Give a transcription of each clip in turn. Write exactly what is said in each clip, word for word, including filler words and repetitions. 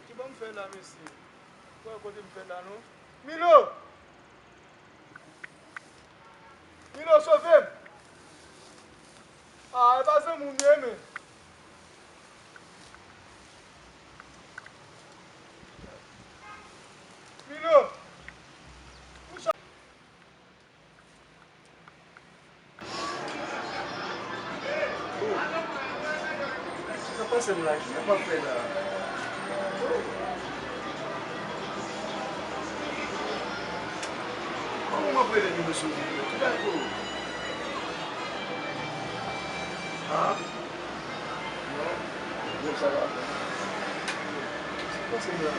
Ki bò m fè la, mesye? Wè kote m fè la, non? Milo! Milo, sove m! Ah, e pa zanmi w m ye, men. Milo! Sa pase m la, kisa m ap fè la? Kòman m ap rele Milo sou videyo? Ki bagay pou ou? Ha? Non, non, sa va. Sa k pase la?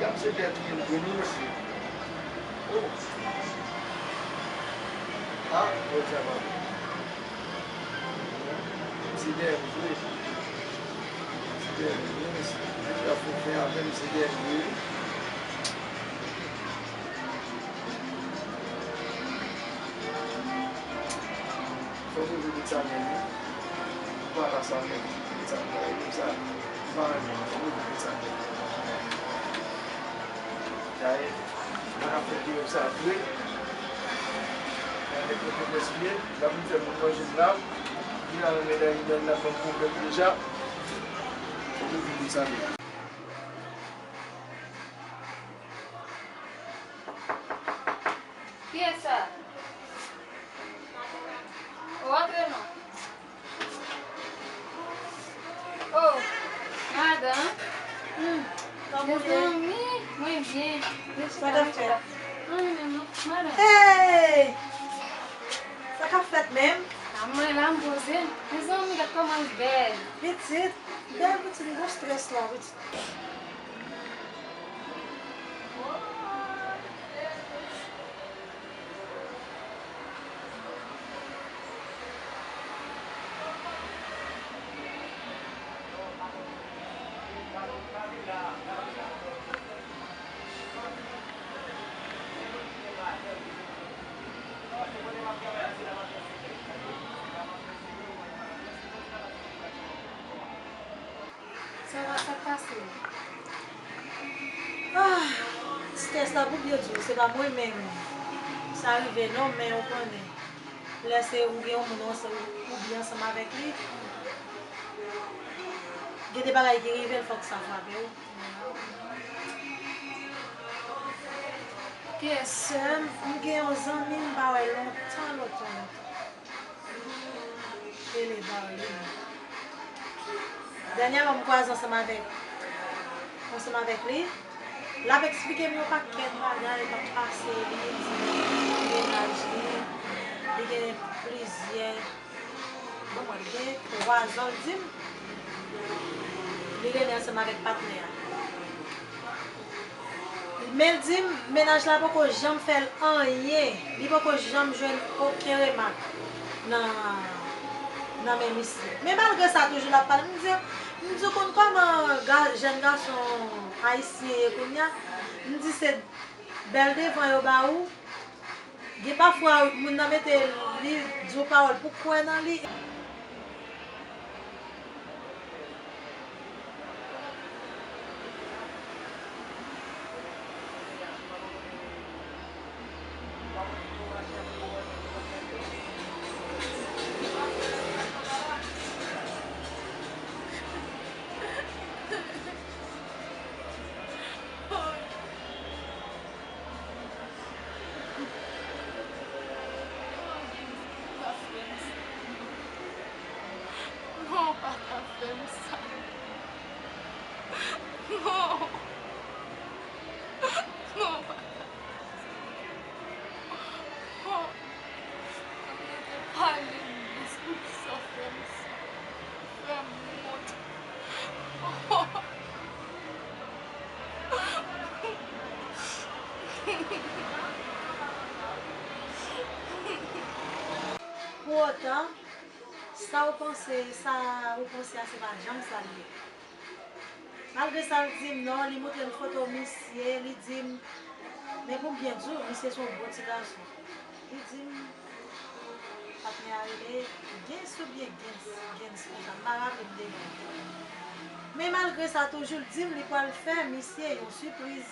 Gad se dèyè touye m vre wi, mesye. Oh. Ah, oh, sa va. Se dèyè m vre. Se dèyè m vre, mesye. Mesye ap fè fen avè m, se dèyè m vre. Fò m ouvri bout sa menm wi. M pa la sa menm, bout sa m pa la menm sa. M pa renmen non, fò m ouvri bout sa menm. Dayè, mwen ap fè pye sa vre. Avèk yon konpès pye, l ap vin fè moun manje m la. Li la renmen dayè, li la ban m pwoblèm deja. Fò m ouvri bout sa menm. Kiyès sa? O, antre non. O, madanm. Hmm, kòman w ye? Mezanmi, mwen byen. Sa k ap fèt? Anyen menm non, madanm. Hey! Sa k ap fèt menm? A mwen la, m poze. Mezanmi, gad kòman l bèl. Pitit, bèl pitit, m gon strès la, pitit. Sa va, sa k pase? Ah, strès la pou byen di w, se pa mwen menm. Sa rive non, men ou konnen. Lè se ou gen yon moun ansanm, ou byen ansanm avèk li, gen de bagay ki rive l, fòk sa frape w. Ke sè m, m gen yon zanmi m pa wè lontan, lontan, lontan. Rele Darline. Dènyèman, m kwaze ansanm avèk, ansanm avèk li. L ap eksplike m yon pakèt bagay k ap pase li, li di nan mennaj li, li gen plizyè, bon, li gen twa zòn, l di m, li renmen ansanm avèk patnè a. Men l di m, mennaj la poko janm fè l anyen. Li poko janm jwenn okenn remak nan, nan men misye. Men malgre sa, toujou l ap pale. M di, m di, ou konn kòman ga-, jèn gason ayisyen ye kounye a? M di, se bèl devan yo ba ou. Gen pafwa, moun nan mete li di w pawòl pou kwè nan li. Non, pa ta fè m sa. Non. Non, pa ta fè m sa. Oh. Mwen te pale m, poukisa w fè m sa? Fè m wont. Oh. Pou otan, sa ou panse, sa ou panse a, se pa janm sa l ye. Malgre sa, l di m non, li montre m foto misye, li di m, men pou m byen di w, misye se yon bon ti gason. Li di m, Patnè a rele Gens oubyen Gens, Gens konsa, m pa raple m de non. Men malgre sa, toujou l di m li pral fè misye yon sipriz.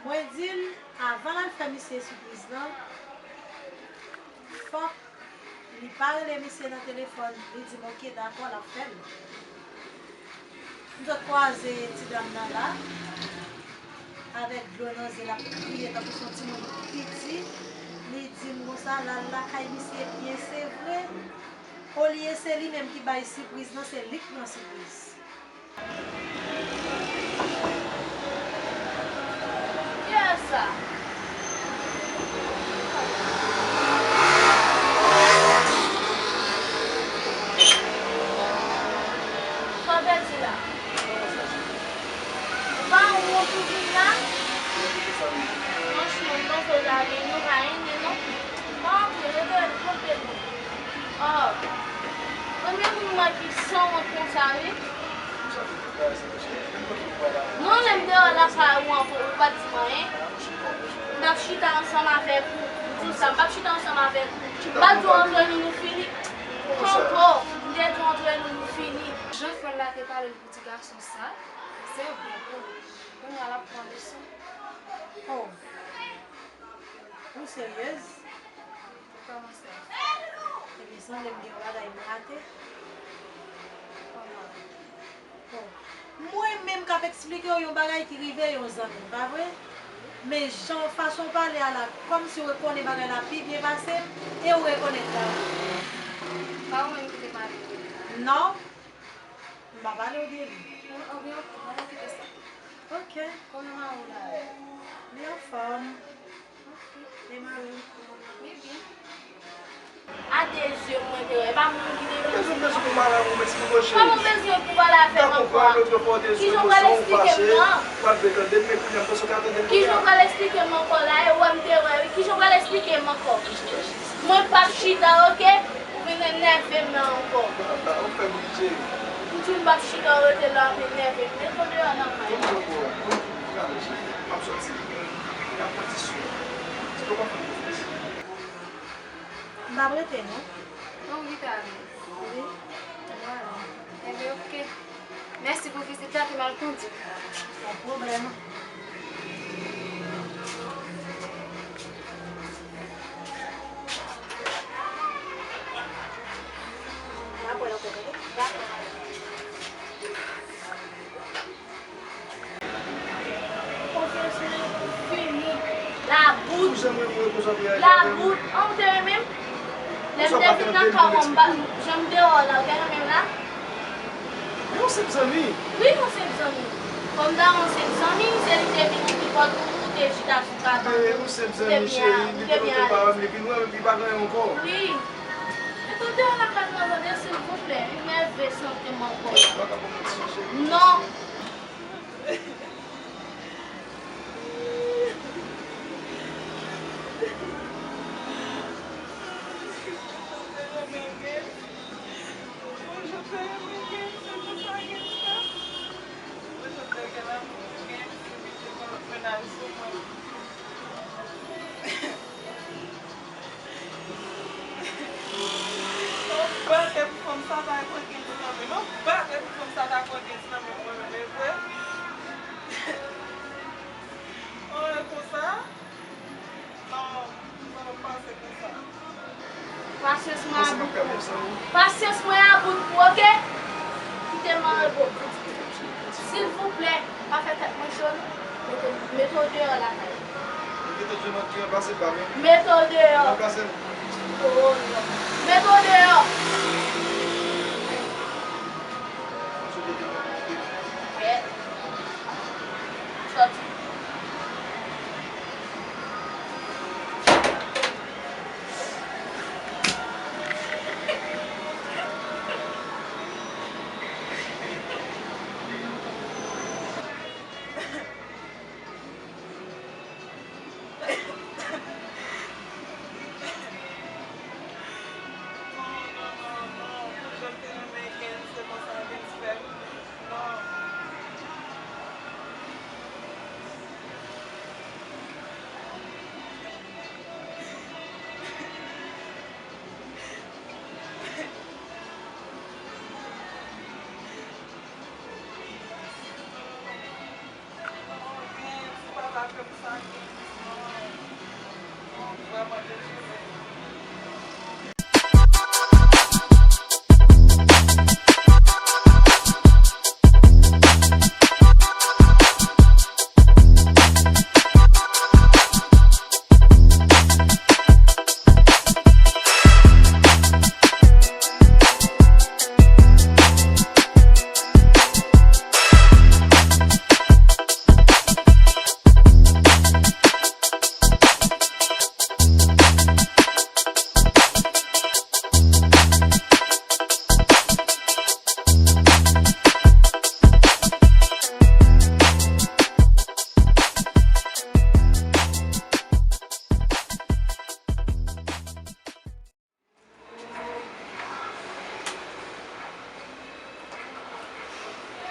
Mwen di l, avan l al fè misye sipriz lan, fòk li pa rele misye nan telefòn, li di m, "Oke, dakò, l ap fè l." M sot kwaze ti dam nan la, avèk dlo nan zye l, l ap kriye tankou se yon timoun piti. Li di m konsa, l al lakay misye byen sevre. Olye se li menm ki bay sipriz lan, se li k pran sipriz. Kiyès sa? Sa w pèdi la? Ou pa wont pou vin la? Franchman, m panse w ta vini, ou pa vini non. Pa antre, rete, rete tranpe non. Oh. Premye moun m wè ki sanwont konsa wi. Non, lè m deyò lakay ou ankò, ou pa t di m anyen. M t ap chita ansanm avèk ou. M di w sa, m p ap chita ansanm avèk ou. M pa t di w antre nou, nou fini. Konpò, m te di w antre nou, nou fini. Jan frè l la te pale l pou ti gason sa, se vre tou. Kounye a l ap pran leson. Oh. Ou seryez? Kòman sa? Ebyen, sanble m gen yon bagay m rate. Kòman? Bon. Mwen menm k ap eksplike w yon bagay ki rive yon zanmi, pa vre? Men jan, fason w pale a la, kòmsi w rekonnen bagay la pi byen pase m, e w rekonèt la. Pa ou menm ki te pale de li la? Non. M pa pale w de li. Ebyen, ok, pa nan kite sa. Ok. Kòman mari w la ye? Li anfòm. Ok. E mari w? Li byen. A de zye mwen te wè, e pa moun ki te vin di m. Kòman w bezwen pou pale avè m ankò a? Kijan w pral eksplike m nan? Kijan w pral eksplike m ankò la? E wè m te wè wi. Kijan w pral eksplike m ankò? Mwen p ap chita, oke? Ou vin enève m la ankò. Ou fè m ri, cheri. Ou di m p ap chita, ou rete la, w ap enève m. Met ou deyò nan kay la. Konn jan pou, konn pou prale, cheri. M ap soti. M ap pran ti swen. Ti kòman fè m konfyans. M p ap rete, non. Non, ou kite ale. Wi. Vwala. Ebyen, oke. Mèsi pou vizit la, ke m al kondi. Pa pwoblèm. N ap wè ankò, tande? Dakò. Konfyans mwen fini. Labout. Labout. An, ou te renmen m? Lè m te vin nan kay ou an, m pa, jan m te wè w la, ou te renmen m la? Yon senp zanmi. Wi, yon senp zanmi. Kòm ta yon senp zanmi, se li te vin ouvri pòt pou ou, ou te chita sou kabann ou, ou te byen, ou te byen alèz. Wi. Mete w deyò lakay mwen, tande, silvouplè. Ou nève santi m ankò. Non. Mwen bate pou fanm sa ta kwè gen moun nan men. Mwen bate pou fanm sa ta kwè gen moun nan men mwen menm, e vre? Mwen konsa? Non, mwen pase konsa. Pasyans mwen a bout pou ou. Pasyans mwen a bout pou ou, oke? Kite m al bo. Silvouplè, pa fè tèt mwen cho non. Mete, mete w deyò lakay. Mete w deyò. Oh, non. Mete w deyò. Sòti.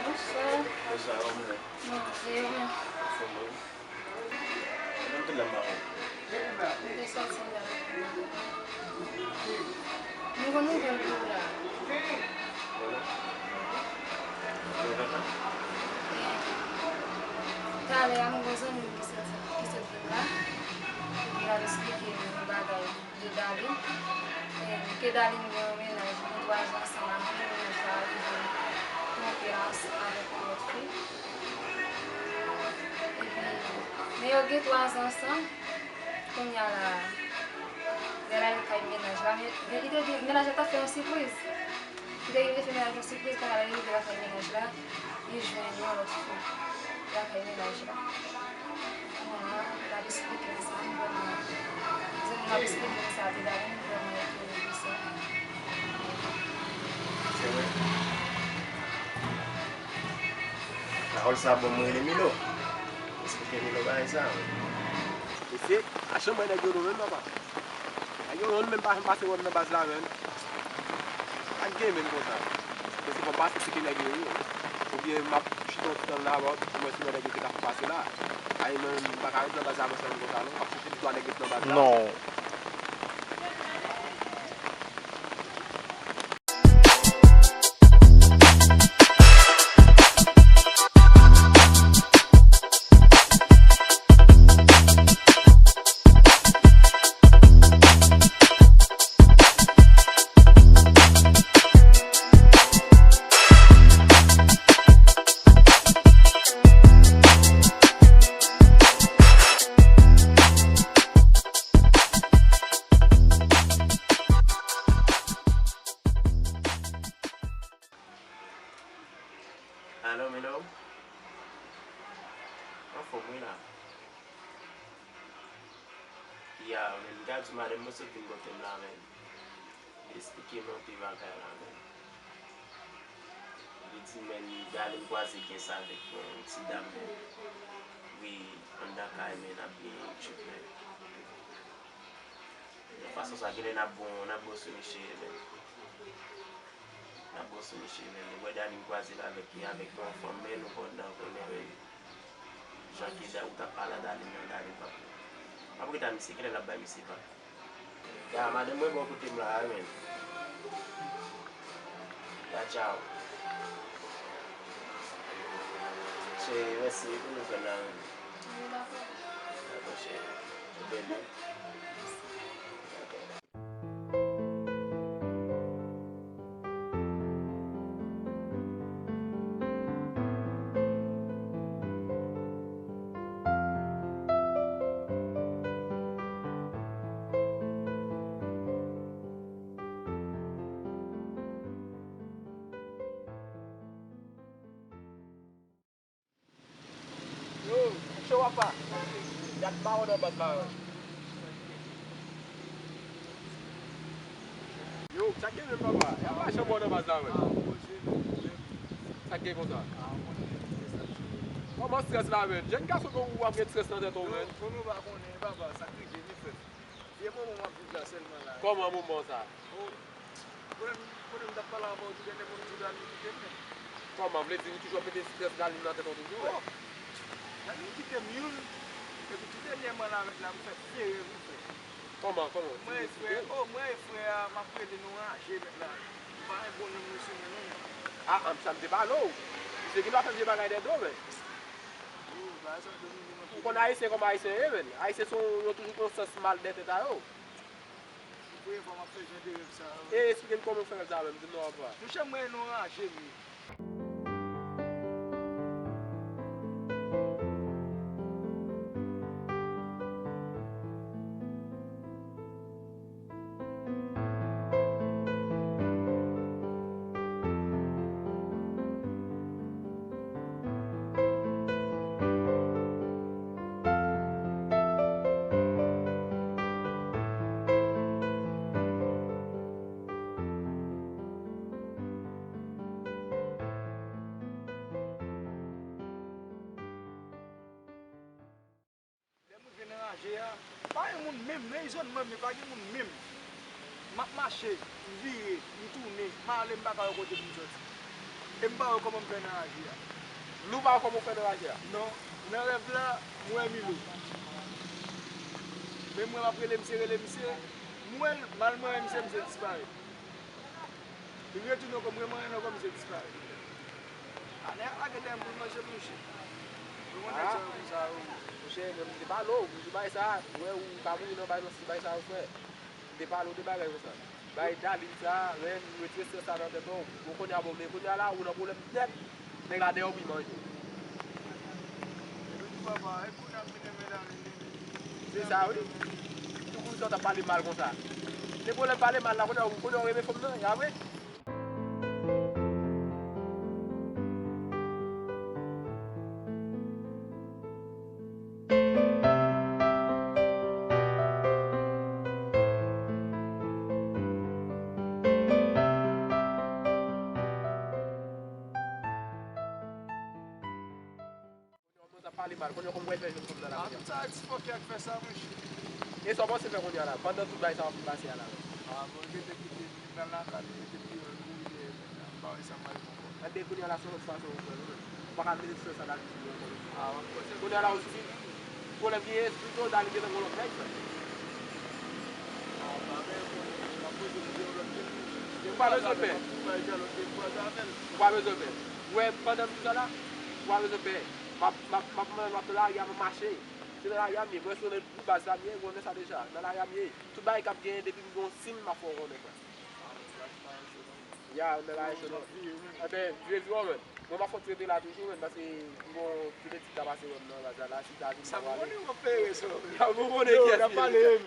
Bonswa. Bonswa, kòman w ye? Mwen, e ou menm? Anfòm, wi. Mwen te la, m pa konn. Mwen te sòti la. Nou konn nouvèl pou ou la. Vwala. Nouvèl la? E, talè a, nou gon zanmi m ki sòti, ki sot vin la. Li al esplike nou yon bagay de Darline. E, ke Darline gen yon mennaj, gen twa zan ansanm avè l, mennaj la rive twonpe l ans-, avèk yon lòt fi. Epi, men yo gen twa zan ansanm, kounye a la, lè l ale kay mennaj la, men, men li te di, mennaj la t ap fè yon sipriz. Li te rive fè mennaj yon sipriz, kounye a lè li rive lakay mennaj la, li jwenn yon lòt fi lakay mennaj la. Kounye a, l ap esplike m sa, m vrèman, zanmi m ap esplike m sa, te gade, m vrèman etone de sa. Se vre? Pawòl sa bon, m rele Milo. Esplike Milo bagay sa, wi. Mesye, a chanm wè nèg yo nou menm, papa. Nèg yo nou menm pa janm pase wè m nan baz la, menm. Pa t gen menm konsa. Men se fò m pase, se ke nèg yo ye. Oubyen m ap chita yon ti tan la, bon, pou mwen si nèg yo te ka fè pase la. Ay, mwen, m pa ka ret nan baz la, mwen, sèlman konsa, non. M ap chèche ti twa nèg yo nan baz la. Non. Alo, Milo? Anfòm, wi, la. Ya, men, gad sou madanm mwen sot vin kote m la, men. Li esplike m anpil bagay la, men. Li di, men, Darline kwaze gen sa avèk yon ti dam, men. Wi, anndan kay, men, n ap gen tchout, men. Yon fason sa, genlè n ap bon, n ap bon sou misye, men. N ap bon sou misye, men. Nou wè Darline kwaze l avèk, avèk yon fanm, men nou pa anndan konnen, men. Jan ke da ou t ap pale a Darline nan, Darline p ap, p ap ret a misye, genlè l ap bay misye vag. Ya, madanm mwen bò kote m la a, men. Ya, tchaw. Cheri, mèsi pou nouvèl la, men. Wi, dakò. Dakò, cheri. Ou beni. Dakò. Yo, cho apa. Dat mawon nan baz la, wi. Yo, sa k gen menm, papa? Y ap mache mawon nan baz la, wi. Sa k gen konsa? Kòman strès la, menm? Jèn gason kon ou ap gen strès nan tèt ou, menm? Konnen ou pa konnen, papa, sa k rive, men frè m. Vye moman m ap viv la sèlman la. Kòman moman sa? Oh, konnen, konnen m t ap pale avè w tou dènye moun di Darline kite m, men. Kòman? Vle di ou toujou ap mete strès Darline nan tèt ou toujou, wi? Oh, Darline kite m youn, epi tou dènyèman la, avèk la, m fè vye rèv, wi, frè. Kòman, kòman? Mwen e frè, oh, mwen e frè a, m ap rele nou raje, mèt la. M pa yon bon nonm, mesye, mwen, non, men. Ah, ah, sa m te pale w. Misye gen dwa fè vye bagay dèyè do, men. Oh, bagay sa domine mwen. Konn Ayisyen kòman Ayisyen ye, menn. Ayisyen se yon, yo toujou gen yon sans mal nan tèt a yo. Premye fwa m ap fè jan de rèv sa yo. E eksplike m kòman w fè rèv sa menm, di m non, papa. Monchè, mwen, nou anraje m ye. Lè m rive nan raje a, pa gen moun menm, nan izòn mwen, men pa gen moun menm. M ap mache, m vire, m tounen, m ale, m pa ka wè kote pou m soti. E m pa wè kòman m fè nan raje a. Nou pa wè kòman w fè nan raje a? Non. Nan rèv la, m wè Milo. Men m wè m ap rele misye, rele misye. M wè l, m al manyen misye, misye disparèt. Li retounen ankò, m remanyen l ankò, misye disparèt. A, nèg ap lage dèyè m pou l manje mouche. Mwen konn nèg sa yo konsa yo. Monchè, men m te pale w, m di w bagay sa, ou wè ou ka mouri nan bagay nan stil bagay sa yo, frè. M te pale w de bagay konsa. Bagay Dalin sa, men m retire strès sa nan tèt mwen. Bon, kounye a, bon, men kounye a la, ou nan pwoblèm nèt. Nèg la dèyè w pou l manje w. Epi tou papa, e kounye a m vin renmen Dalin. Se sa, wi. Tou kounye sa w t ap pale mal konsa. Se pwoblèm pale mal la, kounye a, kounye a w renmen fanm nan, e apre? Kounye a w t ap pale mal, kounye a w konn pral fè jwenn fanm nan la kounye a. A, tout sa ti fòkè k fè sa, monchè. E sa w panse fè kounye a la, pandan tout bagay sa yo ap pase a la menm? A, bon, li gentan kite m nan lakay li, li mete pye l kouri dèyè m, m pa wè sa m pral fè ankò. Ebyen, kounye a la, se yon lòt fason ou fè l, wi. Ou pa ka mete tout sa nan vi w ankò. A, w ap panse. Kounye a la, ou di, pwoblèm ki ye, esplike w, Dani gentan gen yon lòt nèg, frè. A, pa gen pwoblèm, m ap poze pou yon lòt nèg. Ou pa bezwen pè. Ou pa bezwen pè. Ou wè, pandan m di sa la, ou pa bezwen pè. M ap, m ap, m ap, m ap nan lari a, m ap mache. Se nan lari a m ye. Mwen se yon bout baz la m ye, ou konnen sa deja. Nan lari a m ye. Tout bagay k ap genyen, depi m gen yon siy, m ap fè w konnen, frè. Ya, nan lari a, se non. Enben, vye vi w, menn. Mwen, m ap fè w ti rete la toujou, menn, paske m gon ti pitit k ap pase wè m nan baz la, la, si ta vin, m ap pale. Sa m konnen, w ap fè rezon. Ya, mwen konnen kiyès li ye.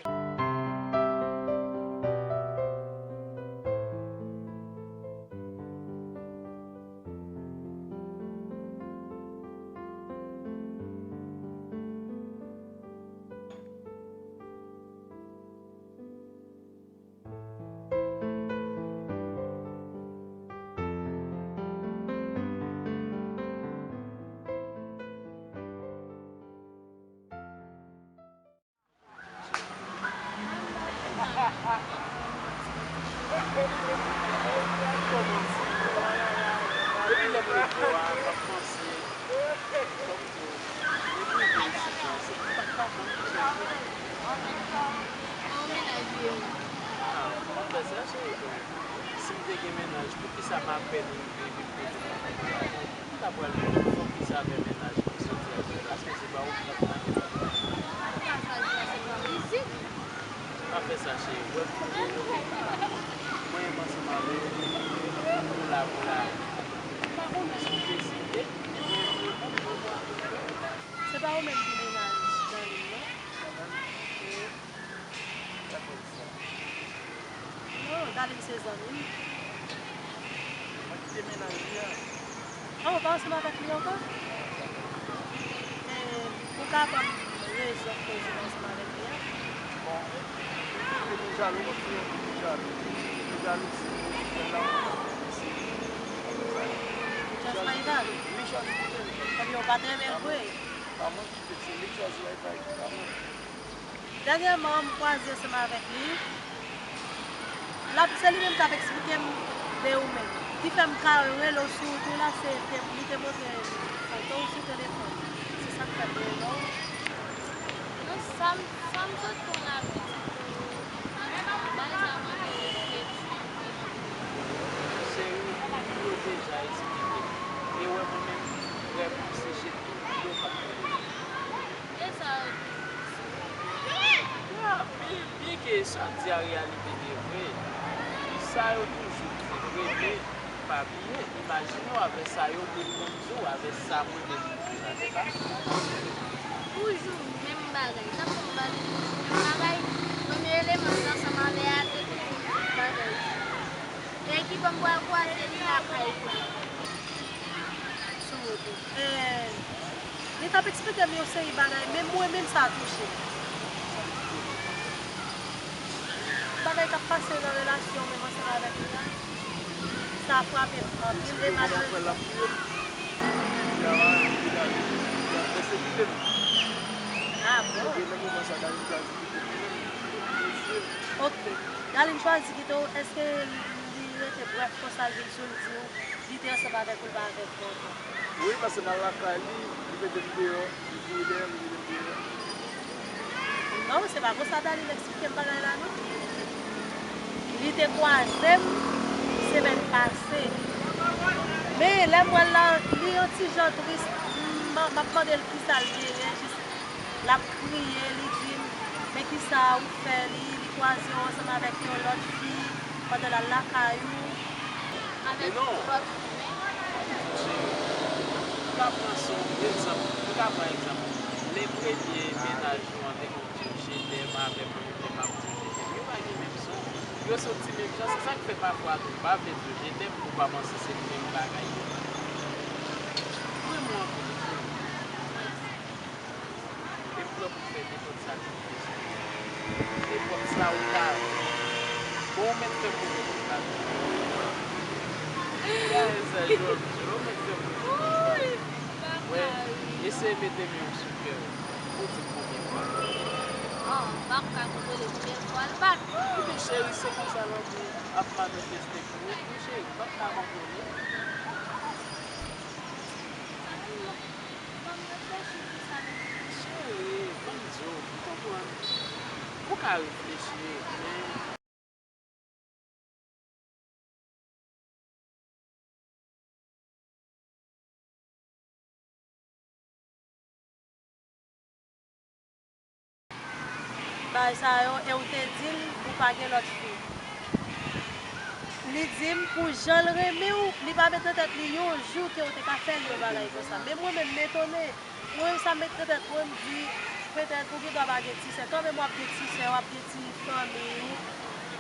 Si m te gen mennaj, poukisa m apèn rive vin kote w? M ta pral mete fòk ki sa fè mennaj mwen soti avè l, paske se pa ou ki t ap lage m. Pa fè sa, cheri. Wè, mwen menm ansanm avè w, nou la pou la. M pa konnen si w deside, ebyen, mwen reponn pou ou. Se pa ou menm ki mennaj Darline, non? Wi. Non, Darline se zanmi m. Mwen kite mennaj li a. Ah, ou pa ansanm avèk li ankò? E ou ka ban m rezon k fè w di w pa ansanm avèk li a? Bon, li te vin jalou, mwen fè li vin jalou. Li jalouzi mwen, li fè l la, mwen fè l. Just like that. Li chwazi kite m. Ebyen, ou pa t renmen l vre. Pa mwen ki kite l, se li k chwazi Wi-Fi, pa mwen. Dènyèman, m kwaze ansanm avèk li. L ap, se li menm k ap eksplike m de ou menm. Ki fè m ka rele w sou wout ou la, se te, li te montre foto w sou telefòn. Se sa k fè m rele w. Non, sa m, sa m sot konn abitid pou bay sa mwen te eksplike. Cheri, ou deja eksplike. E wè mwen menm, rèv mwen se jete tout dlo k ap tonbe. E Di a reyalite de vre. Di sa yo toujou di vre, men pa bliye, imajine w avè sa yo te konn di w, avè sa mwen menm m di la, se pa? Toujou menm bagay. Sa fè m pale toujou menm bagay. Premye eleman ki ansanm avè a te toujou menm bagay. E ki bò m pral kwaze li lakay mwen. Sou wout ou. Eh, li t ap eksplike m yon seri bagay, men mwen menm sa touche m. Bagay k ap pase nan relasyon menm ansanm avèk li a, sa frape m anpil e malerezman. Ah bon? Ok. Darline chwazi kite w, èske li rete brèf konsa, l vin sou l di w li te ansanm avèk ou, l pa avèk ou ankò? Wi, paske m al lakay li, li mete m deyò, li kouri dèyè m, li mete m deyò. Non, se pa konsa Darline eksplike m bagay la, non. Li te kwaze m semèn pase. Men, lè m wè l la, li yon ti jan tris. M, m ap mande l kisa l genyen, jis l ap kriye, li di m, "Men kisa ou fè li, li kwaze w ansanm avèk yon lòt fi pandan l al lakay ou?" Avèk yon lòt fi, men. M ka pran sou egzanp, m ka pran egzanp. Lè premye mennaj nou an te konn di w je t'aime avè m, mwen menm ap di w je t'aime. Yo pa gen menm son. Yo soti menm jan. Se sa k fè pafwa tou, m pa vle di w je t'aime pou pa panse se menm bagay yo. Mwen, mwen anpil. E m prè pou fè nenpòt sa ki pou bezwen. Nenpòt sa ou ta vle. Bon, ou mèt fè m konnen pou m ta vle. Gade sa, jòl, jòl, ou mèt fè m konnen pou m ta vle. Wè, eseye mete men w sou kè w. Ou di m konbyen fwa. Oh, m pa ka kontwole konbyen fwa l bat. Ebyen, cheri, se konsa lanmou ap manifeste pou ou, wi, cheri, m p ap ka kontwole. Ban m reflechi pou sa. Cheri, ban m di w, m konprann. Ou ka reflechi, men. Bagay sa yo, e ou te di l ou pa gen lòt fi. Li di m pou jan l renmen w, li pa met nan tèt li yon jou ke w te ka fè l yon bagay konsa. Men mwen menm, m etone. Mwen menm, sa m met nan tèt mwen, m di, petèt ou gen dwa pa gen ti sè. Kanmenm w ap gen ti sè, w ap gen ti fanmi w,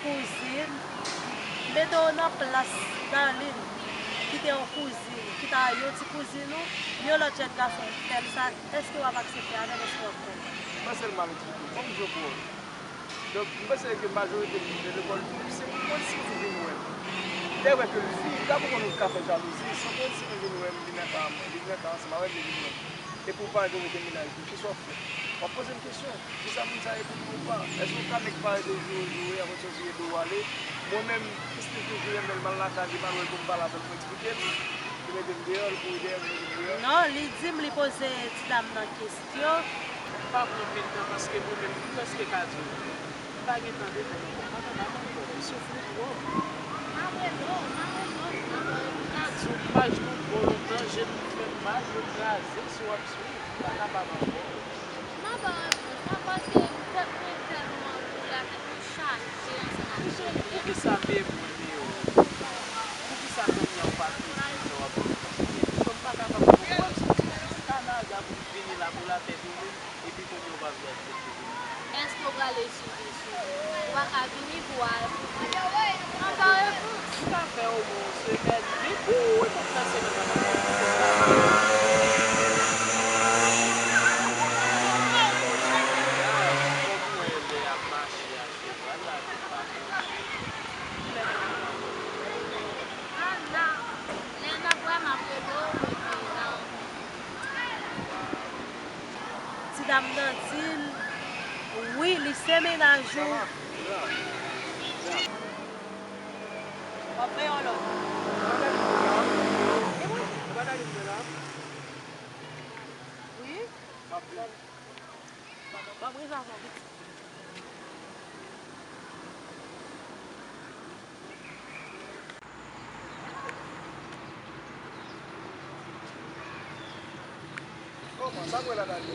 kouzin. Mete w nan plas Darline, ki te yon kouzin, ki ta yon ti kouzin ou, yon lòt jèn gason fè l sa, èske w ap aksepte avè l, èske w ap fè l? Mwen sèlman m eksplike w. Ban m di w pou wè. Donk, m panse ke majorite moun de lekòl tou, se pou konn si nou vin wè m. Lè wè ke li, m ka konprann ou ka fè jalouzi, se konn si nou vin wè m, vin nan ka mwen, vin nan ka ansanm avè m, li vin wè m. Epi w pa jwenn rete mennaj li, kisa w ap fè? W ap poze m kesyon, kisa moun sa ye pou mwen ou pa? Èske w ka nèk pa rete joure, joure, apre sa w vire do w ale? Mwen menm, plis li vin joure m, lè l m al lakay li, m al wè l pou m pale avè l, pou m eksplike l, li mete m deyò, l kouri dèyè m, li mete m deyò. Non, li di m li poze ti dam nan kesyon. M pa pran pil tan paske mwen menm m prèske ka di w m pa gen tan defann ankò. M pa kapab ankò. M soufri twòp. M ka di w m pa jwenn twò lontan, je m fè m mal, yo kraze si w ap swiv. M pa kapab ankò. M pa ba w repons non paske tèt mwen tèlman lou la, tèt mwen chaje ansanm ak... Poukisa, poukisa men mwen deyò? Poukisa kounye a w pa toujou lè w ap vin kontinye? Yo, m pa kapab ankò. Ou wè m soti Kanada pou m vini la pou lapè de menm, epi kounye a w pa vle aksepte pou m vini. Èske w prale sou li sou li? Ou pa ka vini pou w al pou vini. M pa ba w repons. M ka fè omwen yon semèn, men pou ou, ou konn fè semèn nan, m ap fè yon semèn la. Fòk ou wè lè y ap mache a. Ti dam nan di l, wi, li se mennaj ou. W ap fè yon lòt. Wi. M ap rive avè w pitit. Kòman? Sa m wè la, Dani?